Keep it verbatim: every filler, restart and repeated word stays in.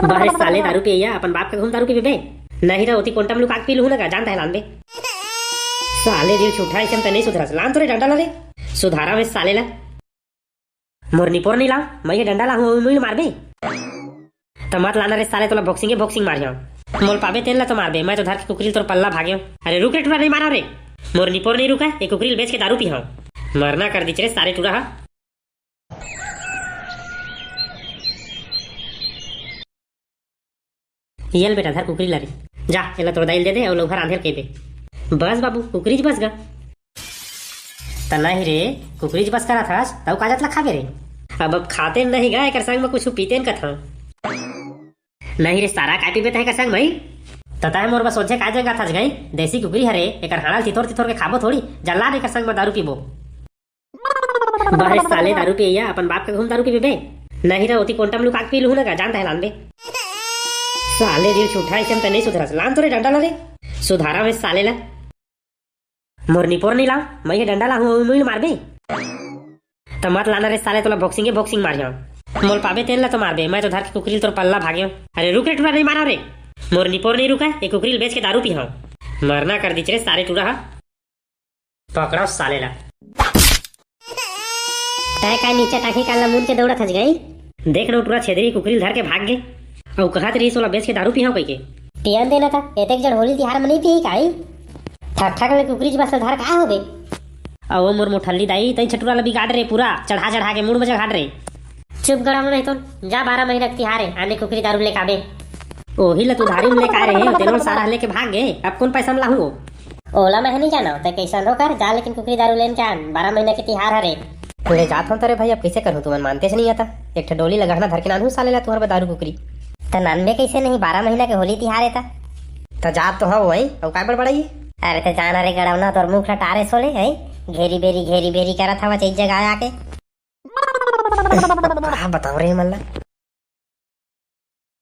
बाहर साले दारू पियैया, अपन बाप के घूम दारू पीबे बे। नहीं रे, ओती कोंटम लुका के पी लूहूं ना का, जानता है लान बे। साले दिल छूटा, ऐसे में तो नहीं सुधरस। लान तो रे डंडा ला रे, सुधारा में साले ला। मोर निपोर नहीं लाव, मैं ये डंडा ला हूँ, मुइल मारबे। त मत लाना रे साले, तोला बॉक्सिंगे बॉक्सिंग मारियो। मोल पाबे तेन ला तो मारबे, मैं तो धर के कुकरी तोर पल्ला भागियो। अरे रुक रे टूरा, नहीं मारो रे। मोर निपोर नहीं रुका, ये कुकरी ल बेच के दारू पीहो। मरना कर दीच रे सारे टूरा हा। ये ल बेटा, धर कुकरी ला रे। जा, एला तोर दाई ल दे दे, अउ लउहा रांधे ल कहि दे। बस बाबू, कुकरी ज बस गा। त नहीं रे, कुकरी ज बस करा थस, तउ का जात ला खाबे रे? अब, अब खाते नहीं गा, एकर संग में कुछ पीते न कथंव। नहीं रे सारा, काय पीबे तहे एकर संग में? त तहे मोर बस सोझे का जंगा थस गई, देसी कुकरी हरे, एकर हाड़ा ल तिथोर तिथोर के खाबो थोड़ी, जल्लाद एकर संग में दारू पीबो। बाहर साले दारू पियैया, अपन बाप के घूम दारू पीबे बे। नहीं रे, ओती कोंटम लुका के पी लूहूं ना का, जानता है लान बे। साले दिल छूटा, ऐसे में तो नहीं सुधरस। लान तो रे डंडा ला रे, सुधारा में साले ला। मोर निपोर नहीं लाव, मैं ये डंडा ला हूँ, मुइल मारबे। त मत लाना रे साले, तोला बॉक्सिंगे बॉक्सिंग मारियो। मोल पाबे तेन ला तो मारबे, मैं तो धर के कुकरी ल तोर पल्ला भागियो। अरे रुक रे टूरा, नहीं मारो रे। मोर निपोर नहीं रुका, ये कुकरी ल बेच के दारू पीहो। मरना कर दीच रे सारे टूरा हा। पकड़ो साले ला। तय का नीचे टाकी काला मुन के दौड़त हस गई? देख न टूरा, छेदरी कुकरी ल धर के भाग गे। अउ कहत रही, "सोला बेच के दारू पीहो," कहिके। पियन देना था, एतेक जड़ होली तिहार में नहीं पी काई? ठक ठक ले कुकरी ज बस धर का होबे? अउ मोर मोठल्ली दाई, तई छटुरा ल बिगाड़ रे पूरा, चढ़ा चढ़ा के मूड़ में चढ़ा रे। चुप गड़ाम नहीं तो, जा बारह महीना के तिहार है, आने कुकरी दारू लेके आबे। ओही ल तू धारी में लेके आए रहे, तेनो सारा लेके भाग गए, अब कौन पैसा में लाहूं वो? ओला मैं नहीं जाना, तै कैसन हो कर, जा लेकिन कुकरी दारू लेन के आन, बारह महीना के तिहार हरे। ले जात हूं तरे भाई, अब कैसे करूं, तुमन मानते से नहीं आता। एक ठे डोली ल गहना धर के नानू साले ला तुहर बर दारू कुकरी। त नानबे कैसे नहीं, बारह महीना के होली तिहार है ता। त जात तो हव वही, अउ काय बड़बड़ाई? अरे त जाना रे गड़ौना, तोर मुख ला टारे सोले है, घेरी बेरी घेरी बेरी करत हवा चीज जगह आके। का बताओ रे मन ला,